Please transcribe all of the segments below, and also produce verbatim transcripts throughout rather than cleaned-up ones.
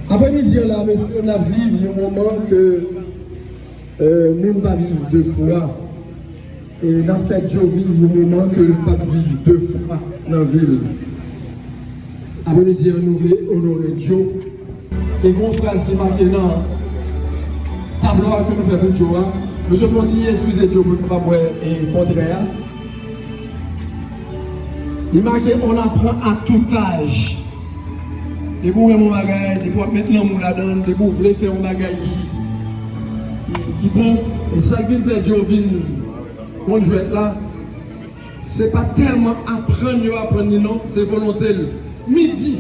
Apremidi an la, mesye, n ap viv yon moman ke, euh, moun pa viv de fwa. E n ap fè Joe viv yon moman ke l p ap viv de fwa nan vi l. Apremidi an, nou vle onore Joe. E gen yon fraz ki make nan tablo a ke nou fè pou Joe a. Mesye, fè yon ti eskize Joe pou l kapab wè, e, pòtrè a. Li make: on apprend à tout âge. Depi w renmen yon bagay, depi w ap met lanmou ladan l, depi w vle fè yon bagay ki, ki, ki bon, e sa k vin fè Joe vin konn jwèt la, se pa tèlman aprann yo aprann li non, se volonte l. Midi,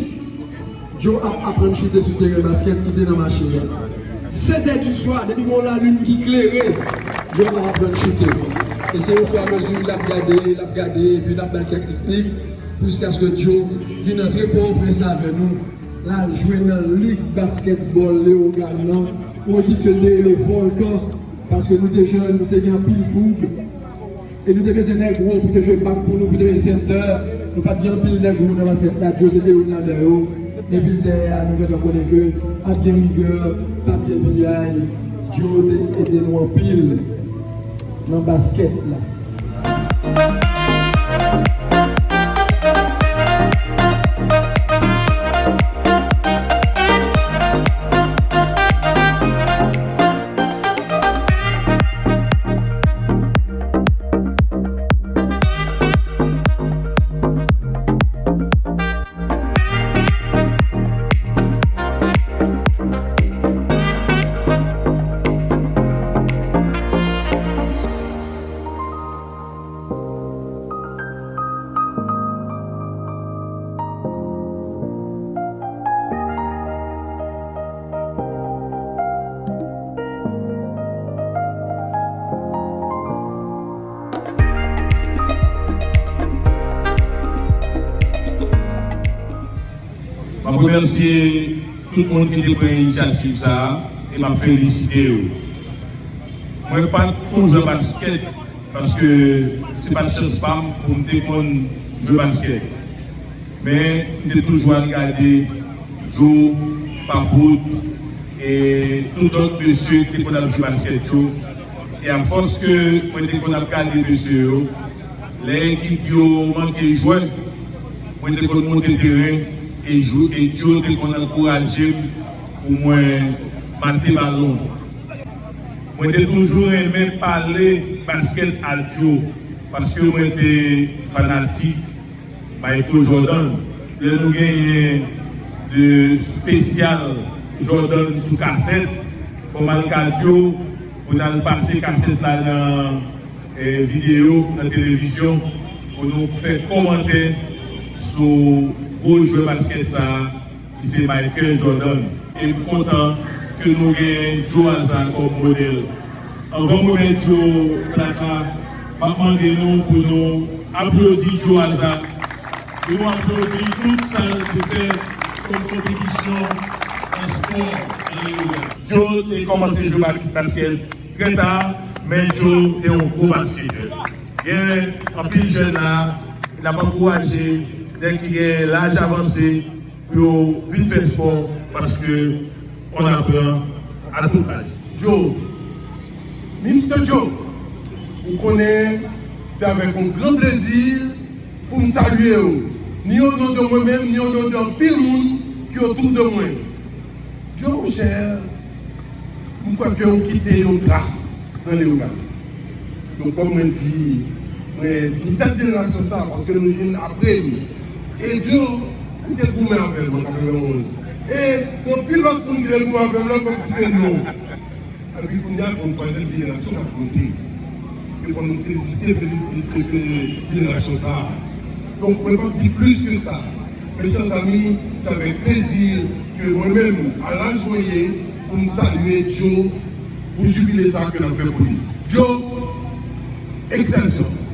Joe ap aprann choute sou teren baskèt ki te nan mache a. Sèt è di swa, depi gen yon lalin ki klere, Joe ap aprann choute. E se ofiramezi l ap gade, l ap gade, epi l ap ba l kèk teknik, jiskaske Joe vin antre Pòtoprens avè nou. L al jwe nan lig baskètbòl Leyogàn nan, yon ekip ke yo te rele Volcan, paske nou te jèn, nou te gen anpil foug. E nou te bezwen nègwo pou te jwe bak pou nou, pou te jwe sèntè. Nou pa t gen anpil nègwo nan baskèt la, Joe se te youn ladan yo. Epi dèyè a, nou gentan konnen ke p ap gen rigè, p ap gen piyay. Joe te ede nou anpil nan baskèt la. M ap remèsye tout moun ki te pran inisyativ sa a e m ap felisite yo. Mwen pa t yon jwè baskèt paske se pa t chans pa m pou m te konn jwe baskèt. Men m te toujou al gade Joe, Papout, e tout lòt mesye ki te konn ap jwe baskèt yo. E afòs ke mwen te konn ap gade mesye yo, lè ekip yo manke jwè, mwen te konn monte teren e Joe, e Joe te konn ankouraje m pou mwen mate balon. Mwen te toujou renmen pale baskèt ak Joe, paske mwen te fanatik Michael Jordan. Lè nou genyen de espesyal Jordan sou kasèt, fò m al Kadyo pou n al pase kasèt la nan, eh, videyo, nan televizyon, pou nou fè kòmantè sou gwo jwè baskèt sa a, ki se Michael Jordan. E m kontan ke nou gen Joe Alza kòm modèl. Anvan m remèt Joe plak la, m ap mande nou pou nou aplodi Joe Alza, pou nou aplodi tout sa l te fè kòm kontribisyon nan spò nan Leyogàn. Joe te kòmanse jwe bas-, baskèt trè ta, men Joe te yon gwo basketè. Gen anpil jèn la, n ap ankouraje nèg ki gen laj avanse pou yo vin fè spò, paske on aprann a tout âge. Joe, Mister Joe, ou konnen se avèk yon gran plezi pou m salye w, ni o non de mwen menm, ni o non de anpil moun ki otou de mwen. Joe, monchè, m kwè ke ou kite yon tras nan Leyogàn. Donk, kòm mwen di, mwen, m tèt jenerasyon sa, paske nou vin apre m. E Joe, m te goumen avè l an katrevenonz. E gen anpil lòt moun ki te goumen avè l la, kòm ti Benno. Epi kounye a, yon twazyèm jenerasyon k ap monte. E fò nou felisite, felisite, fe-, jenerasyon sa a. Donk, mwen p ap di plis ke sa. Mes chers amis, se avèk plezi ke mwen menm, a laj mwen ye, pou m salye Joe pou jibile sa ke l ap fè pou li. Joe, Excelsior!